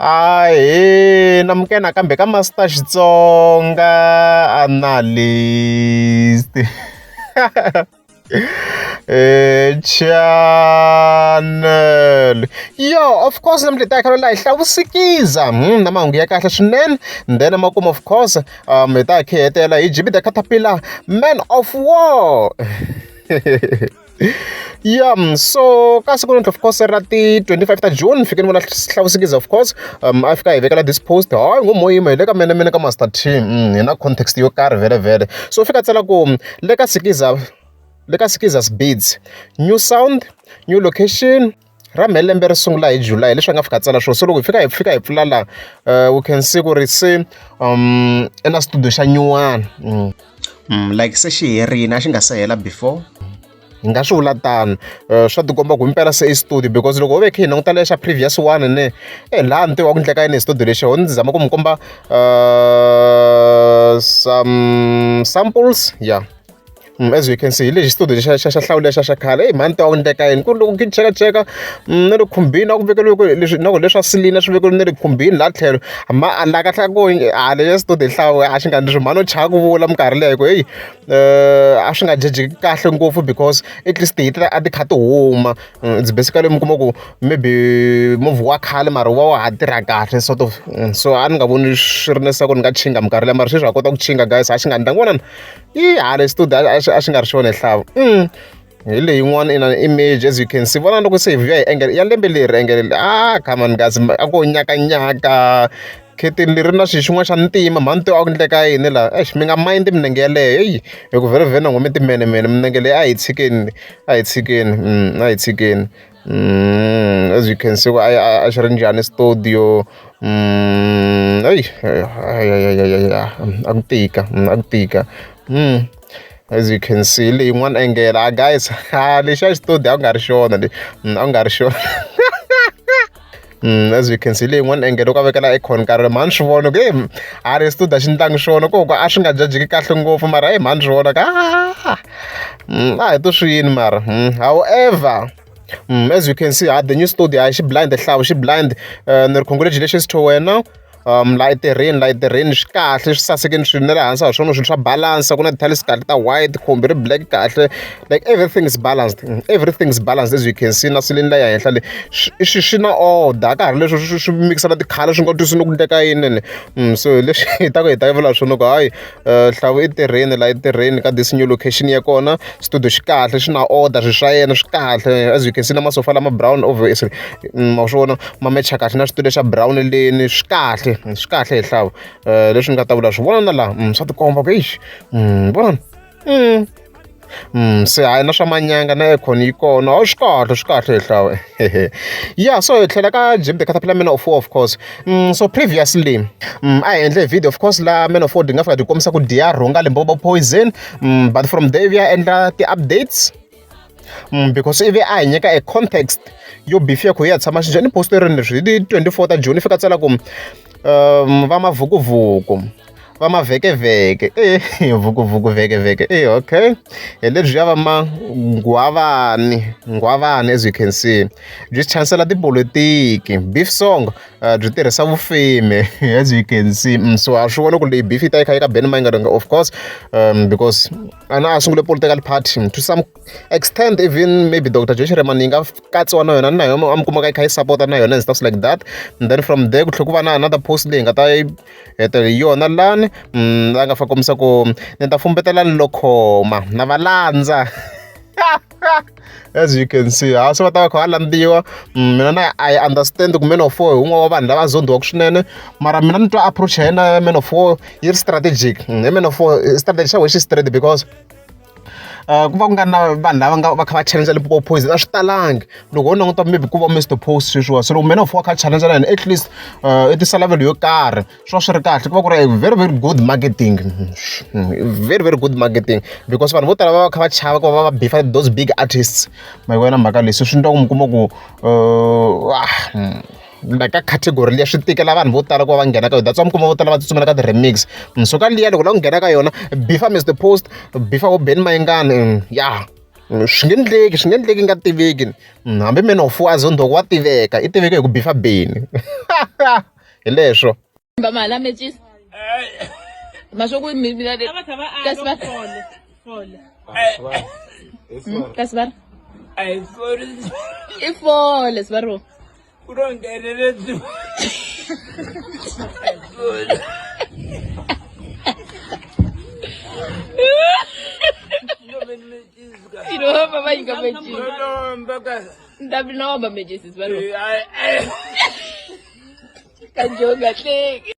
Ahee namukela nakambe ka Master Xitsonga Analyst channel yo of course namuntlha hi ta hi kha la hi hlavusikiza na mahungu ya kahle swinene then makumu of course hi ta hi kha hi hetela hi Jimmy the Caterpillar man of war. Yeah, so ka siku namuntlha of course ra ti 25 ta June fike ni vona hlavusikiza of course a fika hi vekela this post hayi ngo mo yima hi le ka mene mene ka Master T hi na context yo karhi vhele vhele so fika tsala ku le ka sikiza le ka Sikiza's Beats new sound new location ra mhe lembe ri sungula hi July leswi a nga fika tsala swona so loko hi fika hi fika hi pfula la we can see ku ri se i na studio xa nyuwana like se xi herini a xi nga se hela before hi nga swi vula tano swa tikomba ku himpela se i studio because loko ho ve khe hi languta lexa previous one ne e laha ni tiva ku endleka yini hi studio lexi ho ndzi zama ku mi komba some samples yeah. As you can see hi lexi studio xa xa xa hlawula xa xa khale eyi mhani tiva ku endleka yini ku ri loko ki chekacheka na le khumbini a ku vekeriwe ku leswi na ku leswa silini a swi vekeriwe na le khumbini laha tlhelo ma a la kahle ku a lexa studio hlawula a xi nga ndzi mhani u chava ku vula minkarhi leyo ku heyi a swi nga jejeki kahle ngopfu because at least hi a ti kha ti huma it's basically mi kuma ku maybe movha wa khale mara wu va wa ha tirha kahle sort of so a ni nga voni swi ri necessary ku ni nga chinga minkarhi leyo mara sweswi ha kota ku chinga guys a xi nga ndlangi vonani i hala studio a xi a xi nga ri xona hlavu hi leyin'wana in an image as you can see vona loko se hi vuya hi angle ya lembe leri angle ah come on guys a ko nyakanyaka khetini leri na xilo xin'wana xa ntima mhani tiva a ku endleka yini laha exi mi nga mind minenge yeleyo heyi hi ku vhele vhele na n'we mi timenemene minenge leyi a hi tshikeni a hi tshikeni a hi tshikeni as you can see ku a xi ri njhani studio eyi a ku tika a ku tika as you can see leyin'wana angle a guys a lexiya xitudio a ku nga ri xona le a ku nga ri xona. As you can see leyin'wana angle loko a vekela aircon nkarhi mhani swi vona ku hey a ri studio a xi ntlangi swona ku ku a swi nga jajeki kahle ngopfu mara hey mhani swi vona ka a hi to swi yini mara however as you can see ha the new studio a xi blind hlawu xi blind ni ri congratulations to wena laha etirheni laha etirheni swi kahle swi sasekile swilo na le hansi ha swona swilo swa balance ku na ti-tiles kahle ta white khumbi ri black kahle like everything is balanced everything is balanced as you can see na ceiling leya henhla le swi swi na order a ka ha ri leswi swi swi mikisa na ti-colour swi nga twisi ni ku endleka yini ni so leswi hi ta ku hi ta vula swona ku hayi hlavu etirheni laha etirheni ka this new location ya kona studio xi kahle xi na order swilo swa yena swi kahle as you can see na masofa lama brown obviously ma swi vona ma mecha kahle na xitulo xa brown leni swi kahle swi kahle hi hlawu leswi ni nga ta vula swi vona na laha swa tikomba ku eish vona se hayi na swa manyanga na aircon yi kona a swi kahle swi kahle hi hlawu yeah so hi tlhela ka Jim the Caterpillar Man of War of course so previously a hi endle video of course la Man of War di nga fika di kombisa ku dya rhunga Limpopo poison but from there vi ya endla ti-updates because ivi a hi nyika a context yo beef ya ku ya tshama xinjhani ni post rini leswi hi ti 24 ta June fika tsala ku va mavukuvuku va mavhekevheke e vukuvuku vhekevheke e okay hi lebyiya va manghwavani nghwavani as you can see byi chansela tipolotiki beef song byi tirhisa vufemi as you can see so a swi vona ku leyi beef yi ta yi kha yi ka Benny Mayengani of course because a na a sungule political party to some extent even maybe Dr Joe Shirimani yi nga katsiwa na yona na yona a mi kumaka yi kha yi support-a na yona and stuff like that and then from there ku tlhela ku va na another post leyi nga ta yi heta hi yona lani la nga fa kombisa ku ni ta fumbetela lo khoma na va landza as you can see ha se va ta va kha va landziwa mina na I understand ku Man of War hi wun'we wa vanhu lava zondiwaka swinene mara mina ni twa approach ya yena Man of War yi ri strategic hi Man of War strategy xa wena xi straight because ku va ku nga na vanhu lava nga va kha va challenge Limpopo Poison a swi talangi loko ho languta maybe ku va Mr Post sweswiwa so loko Man of War kha a challenge na yena at least i tisa level yo karhi swi va swi ri kahle ku va ku ri very very good marketing very very good marketing because vanhu vo tala va va kha va chava ku va va beef those big artists ma yi vona mhaka leyi se swi endla ku mi kuma ku like ka category liya swi tikela vanhu vo tala ku va va nghena ka yona that's why mi kuma vo tala va tsutsumela ka ti-remix so ka liya loko la ku nghena ka yona beef Mr Post beef vo Benny Mayengani ya swi nge endleki swi nge endleki nga tiveki hambi Man of War Azondoko wa tiveka i tiveka hi ku beef Benny. Hi leswo. Ba mali a mecisa maswo ku mi mina A va tshama a kasi va fole fole kasi va i fole sivaro Inohamba va yi nga mecisi ndabi nohamba mecisi sivaro kajonga hleki.